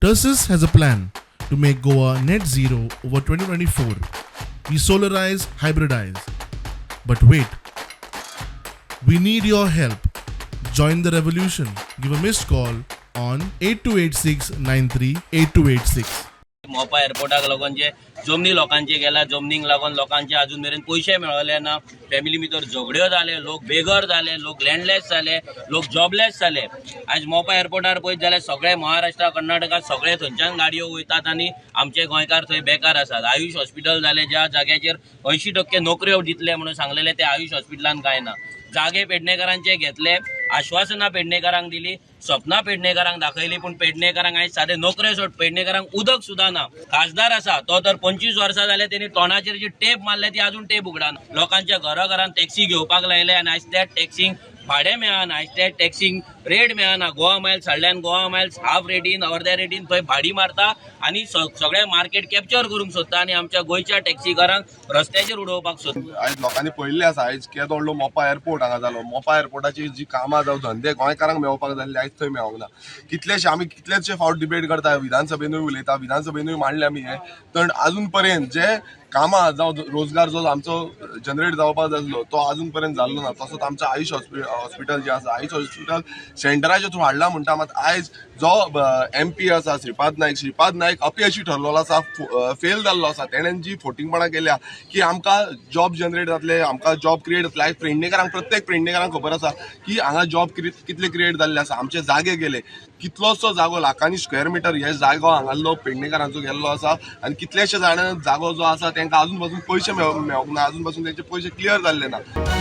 Tersus has a plan to make Goa net zero over 2024. We solarize, hybridize. But wait, we need your help. Join the revolution. Give a missed call on 8286 938286. Mopa एअरपोर्टाक लागून जे जमनी लोकांचे गेला, जमनीक लागून लोकांचे अजून मेरेन पयशे मेळले ना. फॅमिली भितर झगड्यो जाले, लोक बेघर जाले, लोक लँडलेस जाले, लोक जॉबलेस जाले. आयज मोपा एअरपोर्टार पळयत जाल्यार सगळे महाराष्ट्रा, कर्नाटका, सगळे थंयच्यान गाडयो वयतात आनी आमचे गोंयकार थंय बेकार आसात. आयुष हॉस्पिटल जाले, ज्या जाग्याचेर 80% नोकऱ्यो दितले म्हणून सांगलेले, ते आयुष हॉस्पिटलान कांय ना. जागे पेडणेकरांचे घेतले, आश्वासनां पेडणेकरांक दिली, सपनां पेडणेकरांक दाखयली, पूण पेडणेकरांक आयज सादे नोकऱ्यो सोड, पेडणेकरांक उदक सुद्दां ना. खासदार आसा तो तर 25 वर्सां जाले, तेणी तोंडाचेर जी टेप मारल्या ती अजून टेप उगडाना. लोकांच्या घरा घरान टॅक्सी घेवपाक लायले आनी आयज त्या टॅक्सींक भाडें मेळना, आयज त्या टॅक्सींक रेट मेळना. गोवा मायल्स हाडल्यान गोवा मायल्स हाफ रेटीन, अर्द्या रेटीन थंय भाडी मारता आनी सगळें मार्केट कॅप्चर करूंक सोदता आनी आमच्या गोंयच्या टॅक्सीकारांक रस्त्याचेर उडोवपाक सोदता. आयज लोकांनी पळयल्लें आसा, आयज केदो व्हडलो मोपा एअरपोर्ट हांगा जालो. मोपा एअरपोर्टाची जी कामां जावं धंदे गोंयकारांक मेळपाक जाल्ले, आयज थंय मेळोंक ना. कितलेशे आमी कितलेशे फावट डिबेट करता, विधानसभेनूय उलयता, विधानसभेनूय मांडले आमी हे, तर अजून पर्यंत जे कामां जावं रोजगार जो आमचो जनरेट जावपाक जाल्लो तो अजून पर्यंत जाल्लो ना. तसोच आमचो आयुष हॉस्पिटल जे आसा, आयुष हॉस्पिटल सेंटराच्या थ्रू हाडला म्हणटा, मात आयज जो एमपी आसा श्रीपाद नायक, श्रीपाद नायक अपयशी ठरलेलो आसा, फेल जाल्लो आसा. तेणेन जी फोटिंगपणां केल्या की आमकां जॉब जनरेट जातले, आमकां जॉब क्रिएट जातले, आयज पेडणेकारांक, प्रत्येक पेडणेकारांक खबर आसा की हांगा जॉब कितले क्रिएट जाल्ले आसा. आमचे जागे गेले, कितलोसो जागो लाखांनी स्क्वेअर मिटर हे जागो हांगासलो पेडणेकारांचो गेल्लो आसा आनी कितलेशे जाणां जागो जो आसा तांकां अजून पासून पयशे मेळोंक ना, अजून पासून तेंचे पयशे क्लियर जाल्ले ना.